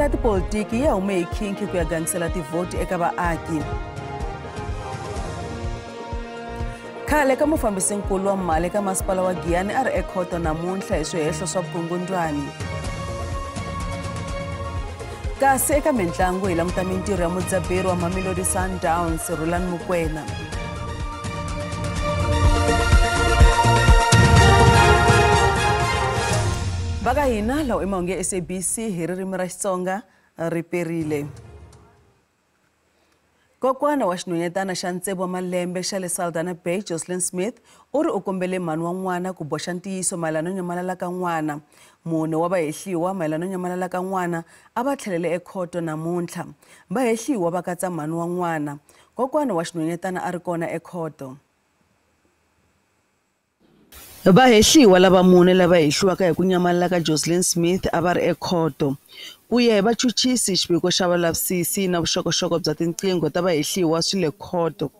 Mavandla ya tipolitiki ya hume hi khinkhi ku ya gangisela tivhoti eka vaaki. Khale ka mufambisinkulu wa mali ka masipala wa Giyani a ri ekhoto namuntlha hi swihehlo swa vukungundwani. Kasi eka mintlangu hi languta mintirho ya mudzaberi wa Mamelodi Sundowns Rhulani Mokwena. Va ka hina lawa i mahungu ya SABC hi ririmi ra Xitsonga ri perile. Kokwana wa xinhwanyetana xa tsevu wa malembe xa le Saldanha Bay, Jocelyn Smith, u ri u kombele mhani wa n'wana ku boxa ntiyiso mayelana no nyamalala ka n'wana. Mune wa vahehliwa mayelana no nyamalala ka n'wana a va tlhelele ekhoto namuntlha. Vahehliwa va katsa mhani wa n'wana. Kokwana wa xinhwanyetana a ri kona ekhoto. Vahehliwa lava mune lava hehliwaka hi ku nyamalala ka Jocelyn Smith a va ri ekhoto. Ku ya hi vachuchisi, xiviko xa valavisisi na vuxokoxoko bya tinqingho ta vahehliwa swi le khoto.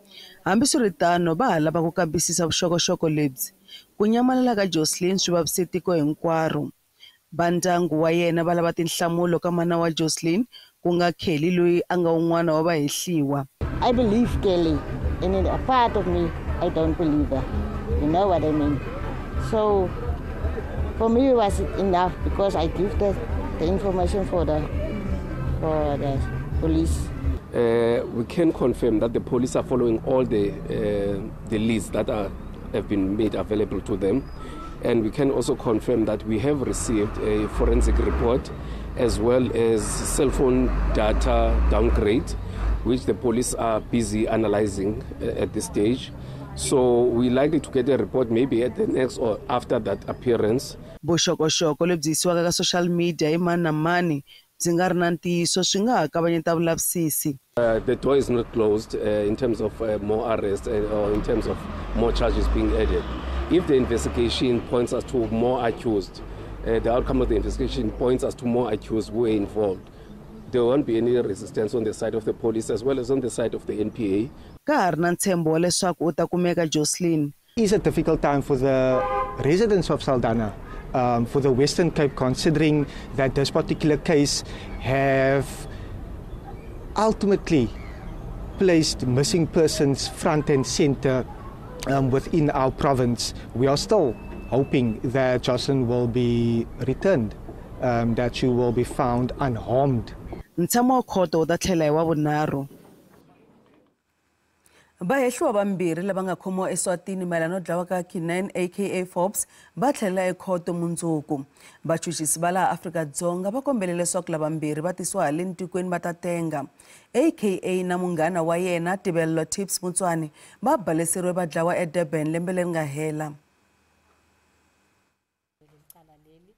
Hambiswiritano, va ha lava ku kambisisa vuxokoxoko lebyi. Ku nyamalala ka Jocelyn swi vavise tiko hinkwaro. Va ndyangu wa yena va lava tinhlamulo ka mana wa Jocelyn, ku nga Kelly loyi a nga wun'wana wa vahehliwa. I believe Kelly, and in a part of me, I don't believe her. You know what I mean? So for me it was enough because I give the information for the police. We can confirm that the police are following all the leads that have been made available to them, and we can also confirm that we have received a forensic report as well as cell phone data downgrade, which the police are busy analyzing at this stage. So we're likely to get a report maybe at the next or after that appearance. Vuxokoxoko lebyi yisiwaka ka social media hi mani na mani byi nga ri na ntiyiso swi nga ha kavanyeta vulavisisi. The door is not closed in terms of more arrests or in terms of more charges being added. If the investigation points us to more accused, the outcome of the investigation points us to more accused who were involved, there won't be any resistance on the side of the police as well as on the side of the NPA. Ka ha ri na ntshembo wa leswaku u ta kumeka Jocelyn. It is a difficult time for the residents of Saldanha, for the Western Cape, considering that this particular case have ultimately placed missing persons front and center within our province. We are still hoping that Jocelyn will be returned, that she will be found unharmed. Ntshamo wa khoto wu ta tlhela hi wa vunharhu. Vahehliwa vambirhi lava nga khomiwa eSwatini mayelana no dlawa ka Kinen aka Forbes va tlhelela ekhoto mundzuku. Vachuchisi va laha Afrika-Dzonga va kombele leswaku lavambirhi va tisiwa haleni tikweni va ta tenga. AKA na munghana wa yena Tebello Tips Motswane va baleseriwe va dlawa eDurban lembe leri nga hela.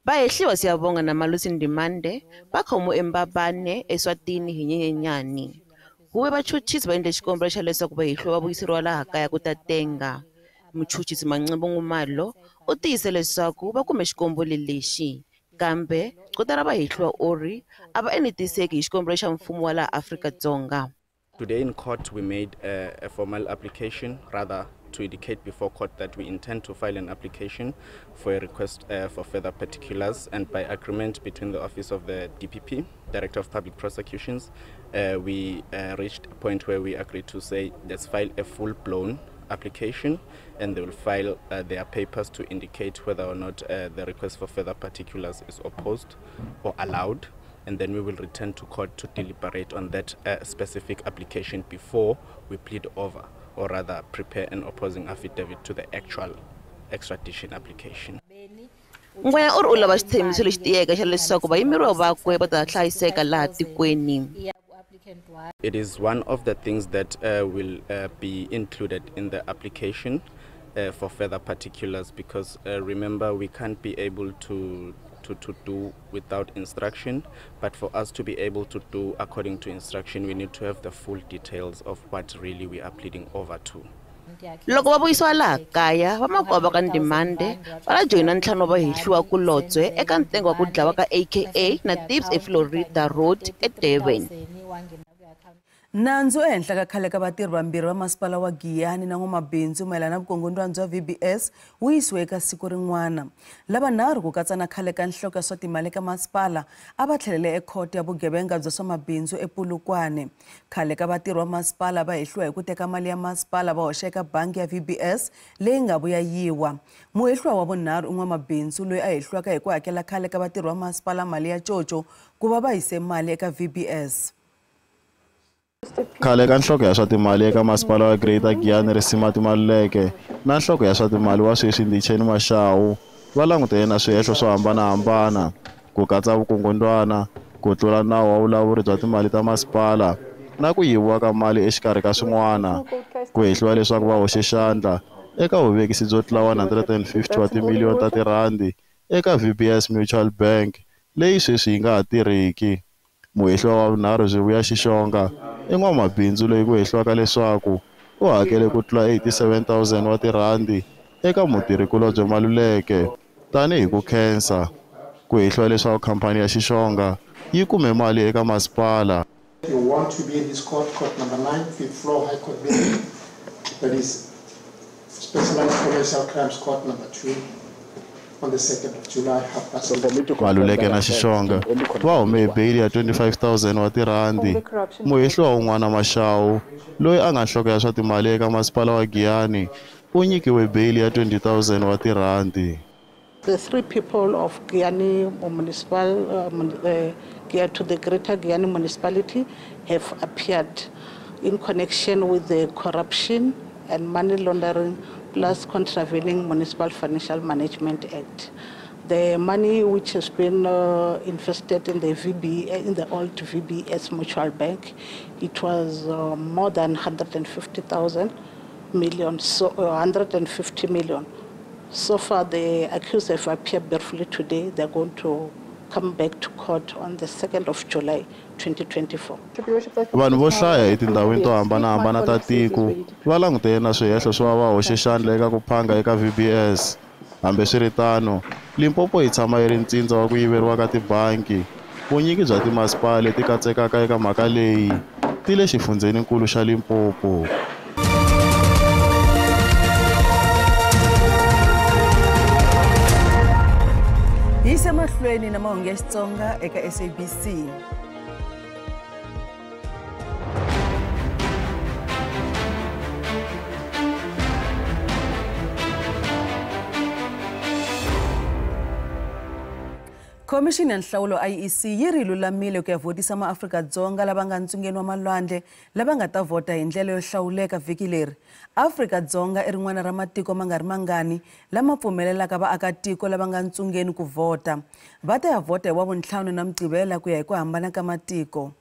Vahehliwa Siyabonga na Malusi Ndimande va khomiwe eMbabane eSwatini hi Nyenyenyani. Huve vachuchisi va endle xikombelo xa leswaku vahehliwa va vuyiseriwa laha kaya ku ta tenga. Muchuchisi Manqembo Nxumalo u tiyise leswaku va kume xikombelo lexi, kambe gqweta ra vahehliwa u ri a va enetiseki hi xikombelo xa mfumo wa laha Afrika-Dzonga. Today in court we made a formal application, rather to indicate before court that we intend to file an application for a request for further particulars, and by agreement between the office of the DPP, Director of Public Prosecutions, we reached a point where we agreed to say let's file a full-blown application, and they will file their papers to indicate whether or not the request for further particulars is opposed or allowed, and then we will return to court to deliberate on that specific application before we plead over, or rather prepare an opposing affidavit to the actual extradition application. Ngwenya u ri u lava xitshembiso lexi tiyeke xa leswaku vayimeriwa vakwe va ta hlayiseka laha tikweni. It is one of the things that will be included in the application for further particulars, because remember, we can't be able to do without instruction, but for us to be able to do according to instruction, we need to have the full details of what really we are pleading over to. Loko va vuyisiwa laha kaya, vamakwavo ka Ndimande va la joyina ntlhanu wa vahehliwa kulobye eka ntsengo wa ku dlawa ka AKA na Tips eFlorida Road eDurban. Nandzu ehenhla ka khale ka vatirhi vambirhi va masipala wa Giyani na n'wamabindzu mayelana na vukongondwana bya VBS wu yisiwe eka siku rin'wana. Lavanharhu ku katsa na khale ka nhloko ya swa timali eka masipala a va tlhelele ekhoto ya vugevenga bya swa mabindzu ePolokwane. Khale ka vatirhi va masipala va hehliwa hi ku teka mali ya masipala va hoxa eka bangi ya VBS leyi nga vuya yiwa. Muhehliwa wa vunharhu i n'wamabindzu loyi a hehliwaka hi ku hakela khale ka vatirhi va masipala mali ya coco ku va va yise mali eka VBS. Khale ka nhloko ya swa timali eka masipala wa Greater Giyani Risimati Maluleke na nhloko ya swa timali wa sweswi Nditsheni Mashau va langutene na swihehlo swo hambanahambana ku katsa vukungundwana, ku tlula nawu wa vulawuri bya timali ta masipala na ku yiviwa ka mali exikarhi ka swin'wana. Ku hehliwa leswaku va hoxe xandla eka vuvekisi byo tlula 150 wa timiliyoni ta tirhandi eka VBS Mutual Bank leyi sweswi yi nga ha tirhiki. Muhehliwa wa vunharhu Zwivhuya Xixonga i n'wamabindzu loyi ku hehliwaka leswaku u hakele ku tlula 87,000 wa tirhandi eka mutirhikulobye Maluleke tanihi ku khensa. Ku hehliwa leswaku khampani ya Xixonga yi kume mali eka masipala. You want to be in this court, court number 9, 5th floor, High Court building, that is Specialized Commercial Crimes Court number 2. On the 2nd of July, 8:30. Maluleke na Xixonga va hume hi beyili ya 25,000 wa tirhandi. Muhehliwa un'wana Mashau loyi a nga nhloko ya swa timali eka masipala wa Giyani u nyikiwe beyili ya 20,000 wa tirhandi. The three people of Giyani Municipal to the Greater Giyani Municipality have appeared in connection with the corruption and money laundering plus contravening Municipal Financial Management Act. The money which has been invested in the VB, in the old VBS Mutual Bank, it was more than 150,000 million, so 150 million. So far, the accused have appeared briefly today. They're going to come back to court on the 2nd of July, 2024. Vanhu vo hlaya etindhawini to hambanahambana ta tiko va langutene na swihehlo swo va hoxe xandla eka ku phanga eka VBS. Hambiswiritano, Limpopo yi tshama yi ri ntsindza wa ku yiveriwa ka tibangi. Vunyingi bya timasipala leti katsekaka eka mhaka leyi ti le xifundzheninkulu xa Limpopo. Yisa mahlweni na mahungu ya Xitsonga eka SABC. Khomixini ya nhlawulo IEC yi ri lulamile ku ya vhotisa maAfrika-Dzonga lava nga ntsungeni wa malwandle lava nga ta vhota hi ndlela yo hlawuleka vhiki leri. Afrika-Dzonga i rin'wana ra matiko ma nga ri mangani lama pfumelelaka vaakatiko lava nga ntsungeni ku vhota. Va ta ya vhota hi Wavuntlhanu na Mugqivela ku ya hi ku hambana ka matiko.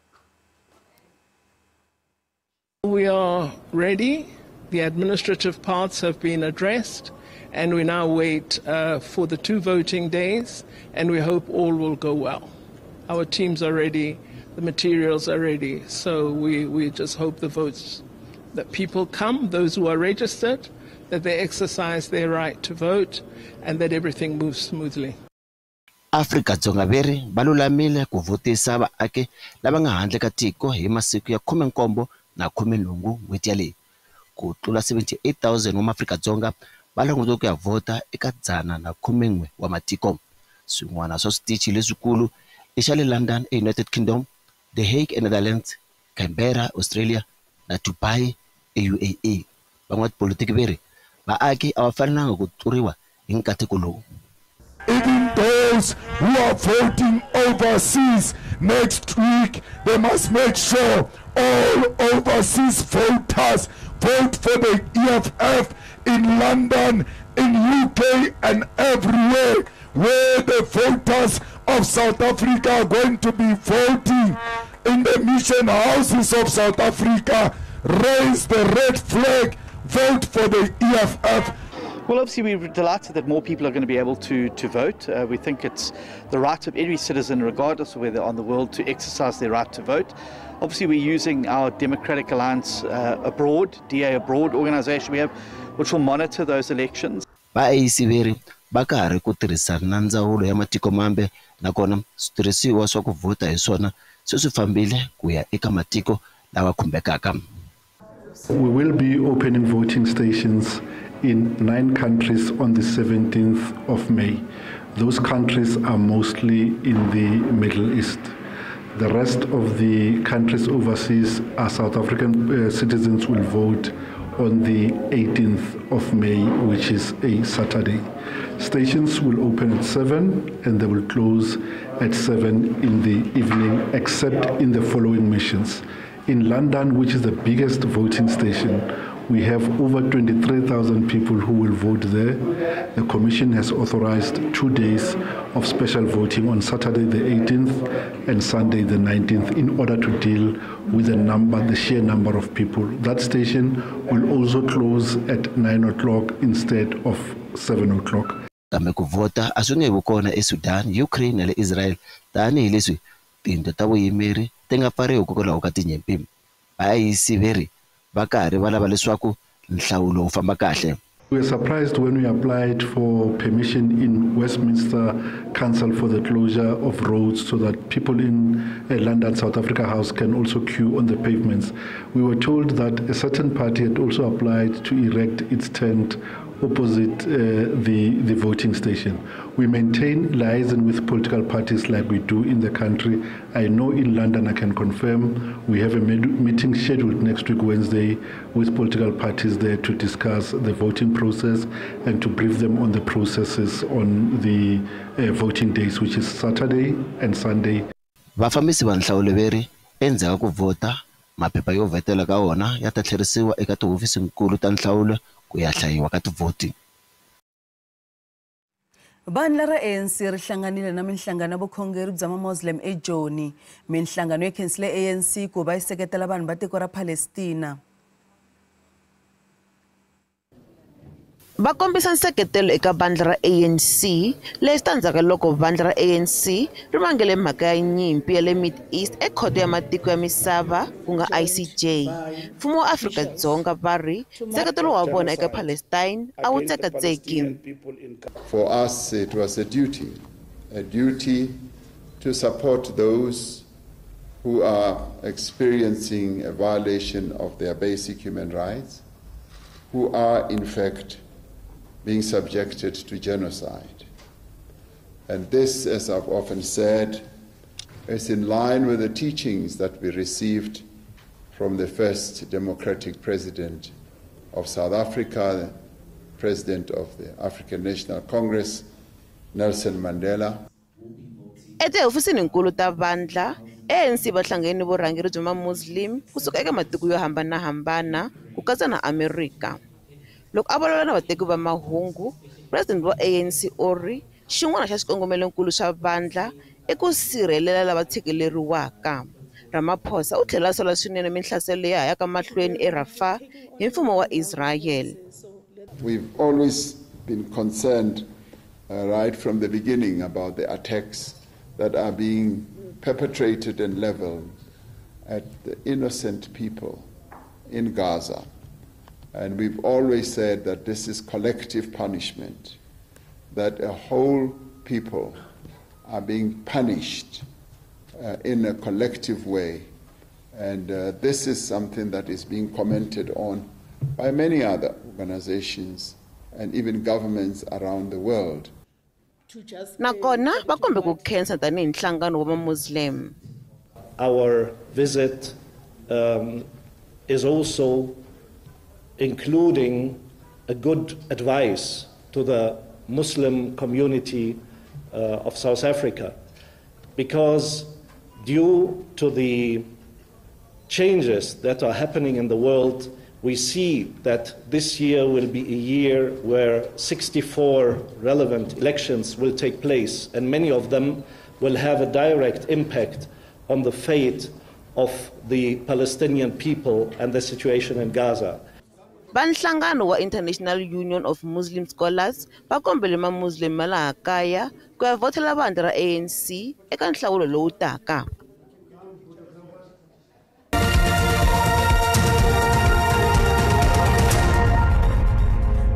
We are ready. The administrative parts have been addressed, and we now wait for the 2 voting days, and we hope all will go well. Our teams are ready, the materials are ready, so we just hope the votes, that people come, those who are registered, that they exercise their right to vote, and that everything moves smoothly. Afrika-Dzonga veri va lulamile ku vhotisa vaaki lava nga handle ka tiko hi masiku ya 17 na 18 n'hweti yaleyi. Ku tlula 78,000 wa maAfrika-Dzonga va langutele ku ya vhota eka 111 wa matiko. Swin'wana swa switichi leswikulu i xa le London eUnited Kingdom, The Hague eNetherlands, Canberra Australia na Dubai eUAE. Van'watipolitiki va ri vaaki a va fanelanga ku tluriwa hi nkateko lowu. Even those who are voting overseas next week, they must make sure all overseas voters vote for the EFF in London, in UK and everywhere where the voters of South Africa are going to be voting. In the mission houses of South Africa, raise the red flag, vote for the EFF. Well, obviously we're delighted that more people are going to be able to vote. We think it's the right of every citizen, regardless of where they're on the world, to exercise their right to vote. Obviously we're using our Democratic Alliance Abroad, DA Abroad organization we have, which will monitor those elections. Va IEC veri va karhi ku tirhisana na ndzawulo ya matiko mambe nakona switirhisiwa swa ku vhota hi swona se swi fambile ku ya eka matiko lava khumbekaka. We will be opening voting stations in 9 countries on the 17th of May. Those countries are mostly in the Middle East. The rest of the countries overseas are South African citizens will vote on the 18th of May, which is a Saturday. Stations will open at 7 and they will close at 7 in the evening, except in the following missions. In London, which is the biggest voting station, we have over 23,000 people who will vote there. The Commission has authorized 2 days of special voting on Saturday the 18th and Sunday the 19th in order to deal with the sheer number of people. That station will also close at 9 o'clock instead of 7 o'clock. Kambe ku vhota a swi nge vi kona eSudan, Ukraine na le Israel tanihileswi tindlu ta vuyimeri ti nga pfariwi hikokwalaho ka tinyimpi. Va IEC va ri va karhi va lava leswaku nhlawulo wu famba kahle. We were surprised when we applied for permission in Westminster Council for the closure of roads so that people in London, South Africa House can also queue on the pavements. We were told that a certain party had also applied to erect its tent opposite the voting station. We maintain liaison with political parties like we do in the country. I know in London, I can confirm, we have a meeting scheduled next week, Wednesday, with political parties there to discuss the voting process and to brief them on the processes on the voting days, which is Saturday and Sunday. Vafambisi va nhlawulo veri endzhaku ku vhota maphepha yo vhotela ka wona ya ta tlherisiwa eka tihofisinkulu ta nhlawulo ku ya hlayiwa ka tivhoti. Vandla ra ANC ri hlanganile na minhlangano ya vukhongeri bya ma-Muslim eJoni. Minhlangano yi khensile ANC ku va yi seketela vanhu va tiko ra Palestina. Va kombisa nseketelo eka vandla ra ANC leswi tandzaka loko vandla ra ANC ri vangele mhaka ya nyimpi ya le Middle East ekhoto ya matiko ya misava ku nga ICJ. Mfumo wa Afrika-Dzonga va ri nseketelo wa vona eka Palestine a wu tsekatseki. For us it was a duty to support those who are experiencing a violation of their basic human rights, who are in fact being subjected to genocide. And this, as I've often said, is in line with the teachings that we received from the first democratic president of South Africa, the president of the African National Congress, Nelson Mandela. Etihofisininkulu ta vandla, ANC va hlangene ni vurhangeri bya ma-Muslim kusuka eka matiko yo hambanahambana ku katsa na Amerika. Loko a vulavula na vateki va mahungu, president wa ANC u ri xin'wana xa swikongomelonkulu swa vandla i ku sirhelela lava tshikeleriwaka. Ramaphosa u tlhela a sola swinene minhlaselo leyi ha yaka mahlweni eRafah hi mfumo wa Israel. We've always been concerned right from the beginning about the attacks that are being perpetrated and leveled at the innocent people in Gaza. And we've always said that this is collective punishment, that a whole people are being punished in a collective way. And this is something that is being commented on by many other organizations and even governments around the world. Nakona va kombe ku khensa tanihi nhlangano wa ma-Muslim. Our visit is also including a good advice to the Muslim community of South Africa, because due to the changes that are happening in the world, we see that this year will be a year where 64 relevant elections will take place, and many of them will have a direct impact on the fate of the Palestinian people and the situation in Gaza. Va nhlangano wa International Union of Muslim Scholars va kombele ma-Muslim ma laha kaya ku ya vhotela vandla ra ANC eka nhlawulo lowu taka.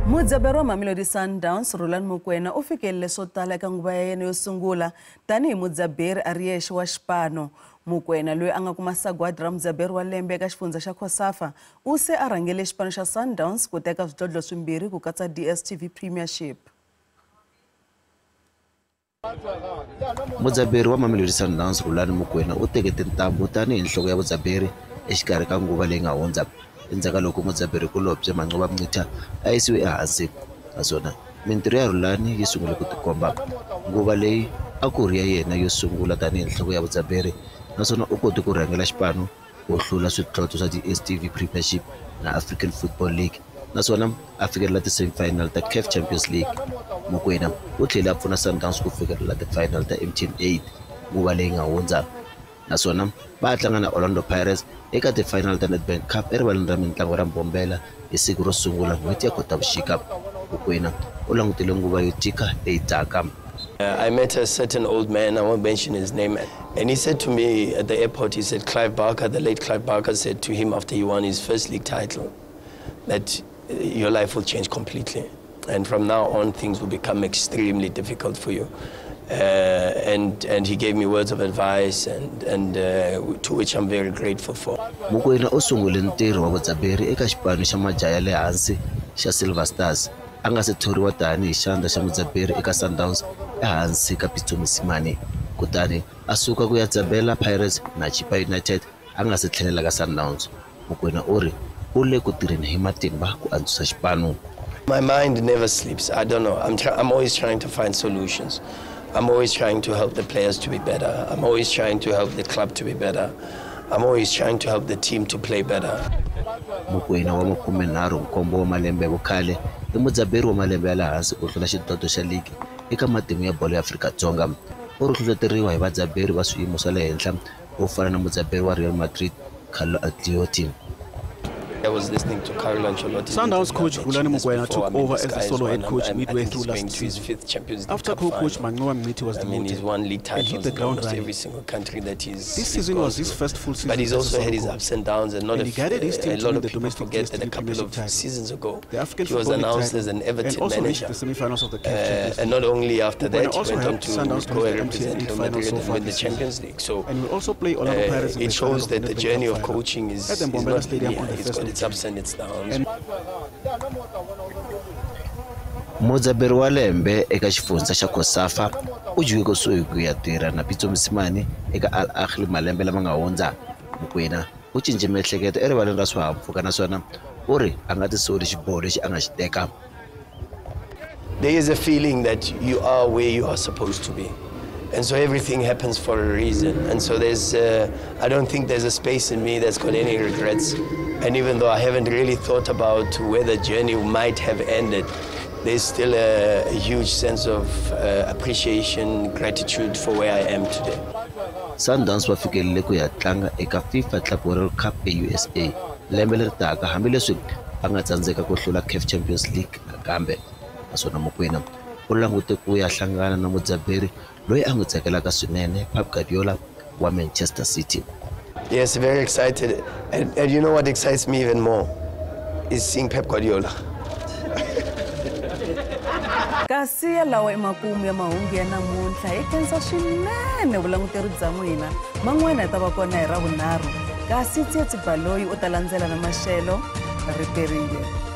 Mudzaberi wa Mamelodi Sundowns Rulani Mokwena u fikelele swo tala eka nguva ya yena yo sungula tanihi mudzaberi a ri yexe wa xipano. Mokoena loyi a nga kuma sagwadi ra mudzaberi wa lembe eka xifundza xa COSAFA u se a rhangele xipano xa Sundowns ku teka swidlodlo swimbirhi ku katsa DStv Premiership. Mudzaberi wa Mamelodi Sundowns Rhulani Mokwena u teke tintambu tanihi nhloko ya vudzaberi exikarhi ka nguva leyi nga hundza endzhaku ka loko mudzaberi-kulobye Manqoba Mngqithi a yisiwe ehansi, naswona mintirho ya Rhulani yi sungule ku tikomba. Nguva leyi a ku ri ya yena yo sungula tanihi nhloko ya vudzaberi, naswona u kote ku rhangela xipano ku hlula swidlodlo swa DStv Premiership na African Football League, naswona a fikelela ti-semifinal ta CAF Champions League. Mokoena u tlhele a pfuna Sundowns ku fikelela ti-final ta MTN 8 nguva leyi nga hundza, naswona va tlanga na Orlando Pirates eka ti-final ta Nedbank Cup erivaleni ra mintlangu ra Mbombela hi siku ro sungula n'hweti ya Khotavuxika. Mokoena u langutele nguva yo tika leyi taka. I met a certain old man, I won't mention his name, and he said to me at the airport, he said, Clive Barker, the late Clive Barker, said to him after he won his first league title that your life will change completely. And from now on, things will become extremely difficult for you. And he gave me words of advice, and to which I'm very grateful for. Mokoena u sungule ntirho wa vudzaberi eka xipano xa majaha ya le hansi xa Silver Stars, a nga se thoriwa tanihi xandla xa mudzaberi eka Sundowns ehansi ka Pitso Mosimane, kutani a suka ku ya dzabela Pirates na Chippa United a nga se tlhelela ka Sundowns. Mokoena u ri u le ku tirheni hi matimba ku antswisa xipano. My mind never sleeps. I don't know. I'm always trying to find solutions. I'm always trying to help the players to be better. I'm always trying to help the club to be better. I'm always trying to help the team to play better. Mokoena wa 37 wa malembe ya vukhale i mudzaberi wa malembe ya le hansi ku hlula xidlodlo xa ligi eka matimu ya bolo ya Afrika-Dzonga. U ri hlohloteriwa hi vadzaberi va swiyimo swa le henhla vo fana na mudzaberi wa Real Madrid Carlo Ancelotti. I was listening to Carlo Ancelotti. Sundowns coach Rhulani Mokwena took over as the solo head coach midway through last season, after co-coach Manqoba Mngqithi was demoted and hit the ground running. Every single country that he's, this season was his first full season, but he's also had his coach. Ups and downs, and not and he guided his team a to lot win of the people domestic forget that a DStv couple Premiership of title, seasons ago, the African he was Football League announced title, as an and Everton also reached manager. the semi-finals of the CAF Champions And not only after Mokoena that, he also went on helped to Sundowns go to and reach the represent MTN Real 8 final Madrid so and far win the this season. Champions League. So and will also play Orlando Pirates in it the shows final of the that the Nedbank journey Cup of final coaching is, at the is Mbombela not Stadium linear. on the It's 1st got of its ups and its downs. Mudzaberi wa lembe eka xifundza xa COSAFA u juke kusuhi ku ya tirha na Pitso Mosimane eka Al Ahly malembe lama nga hundza. Mokoena u cince miehleketo erivaleni ra swihahampfhuka naswona u ri a nga tisoli xiboho lexi a nga xi teka. There is a feeling that you are where you are supposed to be. And so everything happens for a reason. And so there's, I don't think there's a space in me that's got any regrets. And even though I haven't really thought about where the journey might have ended, there's still a huge sense of appreciation, gratitude for where I am today. Sundowns va fikelele ku ya tlanga eka FIFA Club World Cup eUSA lembe leri taka, hambileswi va nga tsandzeka ku hlula CAF Champions League nakambe. Naswona Mokoena u langute ku ya hlangana na mudzaberi loyi a n'wi tsakelaka swinene Pep Guardiola wa Manchester City. Yes, very excited. And you know what excites me even more is seeing Pep Guardiola. Kasi yalawa i makumu ya mahungu ya namuntlha hi khensa swinene vulanguteri bya n'wina man'wana ya ta va kona hi Ravunharhu kasi Tsietsi Baloyi u ta landzela na maxelo riperile.